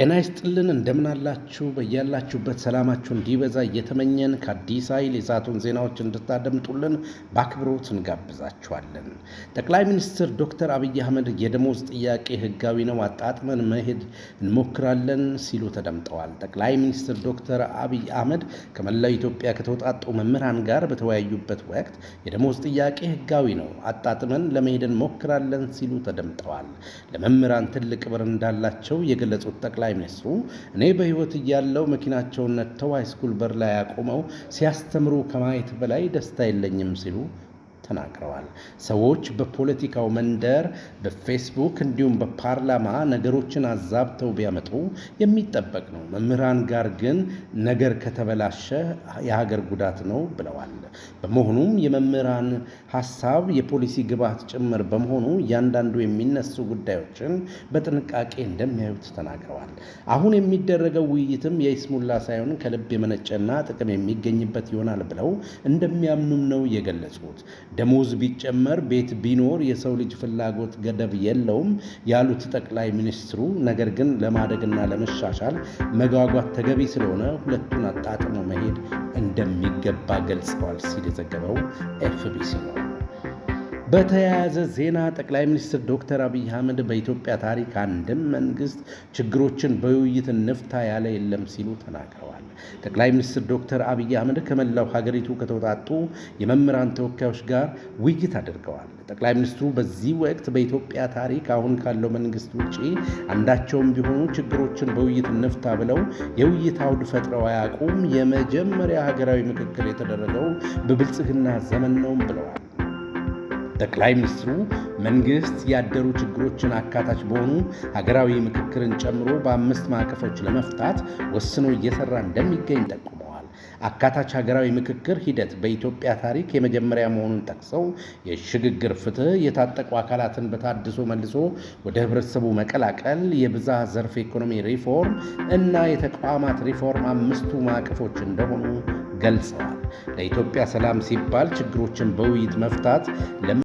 ጤና ይስጥልን፣ እንደምን አላችሁ? በያላችሁበት ሰላማችሁ እንዲበዛ እየተመኘን ከአዲስ ኃይል የሰዓቱን ዜናዎች እንድታደምጡልን በአክብሮት እንጋብዛችኋለን። ጠቅላይ ሚኒስትር ዶክተር አብይ አህመድ የደሞዝ ጥያቄ ህጋዊ ነው፣ አጣጥመን መሄድ እንሞክራለን ሲሉ ተደምጠዋል። ጠቅላይ ሚኒስትር ዶክተር አብይ አህመድ ከመላው ኢትዮጵያ ከተውጣጡ መምህራን ጋር በተወያዩበት ወቅት የደሞዝ ጥያቄ ህጋዊ ነው፣ አጣጥመን ለመሄድ እንሞክራለን ሲሉ ተደምጠዋል። ለመምህራን ትልቅ ክብር እንዳላቸው የገለጹት ጠቅላይ ሚኒስትሩ እኔ በሕይወት እያለው መኪናቸውን ነድተው high school በር ላይ አቁመው ሲያስተምሩ ከማየት በላይ ደስታ የለኝም ሲሉ ተናግረዋል። ሰዎች በፖለቲካው መንደር፣ በፌስቡክ እንዲሁም በፓርላማ ነገሮችን አዛብተው ቢያመጡ የሚጠበቅ ነው። መምህራን ጋር ግን ነገር ከተበላሸ የሀገር ጉዳት ነው ብለዋል። በመሆኑም የመምህራን ሀሳብ የፖሊሲ ግብዓት ጭምር በመሆኑ እያንዳንዱ የሚነሱ ጉዳዮችን በጥንቃቄ እንደሚያዩት ተናግረዋል። አሁን የሚደረገው ውይይትም የይስሙላ ሳይሆን ከልብ የመነጨና ጥቅም የሚገኝበት ይሆናል ብለው እንደሚያምኑም ነው የገለጹት። ደሞዝ ቢጨመር፣ ቤት ቢኖር የሰው ልጅ ፍላጎት ገደብ የለውም ያሉት ጠቅላይ ሚኒስትሩ፣ ነገር ግን ለማደግና ለመሻሻል መጓጓት ተገቢ ስለሆነ ሁለቱን አጣጥሞ መሄድ እንደሚገባ ገልጸዋል ሲል የዘገበው ኤፍቢሲ ነው። በተያያዘ ዜና ጠቅላይ ሚኒስትር ዶክተር አብይ አህመድ በኢትዮጵያ ታሪክ አንድም መንግስት ችግሮችን በውይይት እንፍታ ያለ የለም ሲሉ ተናግረዋል። ጠቅላይ ሚኒስትር ዶክተር አብይ አህመድ ከመላው ሀገሪቱ ከተውጣጡ የመምህራን ተወካዮች ጋር ውይይት አድርገዋል። ጠቅላይ ሚኒስትሩ በዚህ ወቅት በኢትዮጵያ ታሪክ አሁን ካለው መንግስት ውጪ አንዳቸውም ቢሆኑ ችግሮችን በውይይት እንፍታ ብለው የውይይት አውድ ፈጥረው አያውቁም። የመጀመሪያ ሀገራዊ ምክክር የተደረገው በብልጽግና ዘመን ነው ብለዋል። ጠቅላይ ሚኒስትሩ መንግስት ያደሩ ችግሮችን አካታች በሆኑ ሀገራዊ ምክክርን ጨምሮ በአምስት ማዕቀፎች ለመፍታት ወስኖ እየሰራ እንደሚገኝ ጠቁመዋል። አካታች ሀገራዊ ምክክር ሂደት በኢትዮጵያ ታሪክ የመጀመሪያ መሆኑን ጠቅሰው የሽግግር ፍትህ፣ የታጠቁ አካላትን በታድሶ መልሶ ወደ ህብረተሰቡ መቀላቀል፣ የብዝሃ ዘርፍ ኢኮኖሚ ሪፎርም እና የተቋማት ሪፎርም አምስቱ ማዕቀፎች እንደሆኑ ገልጸዋል። ለኢትዮጵያ ሰላም ሲባል ችግሮችን በውይይት መፍታት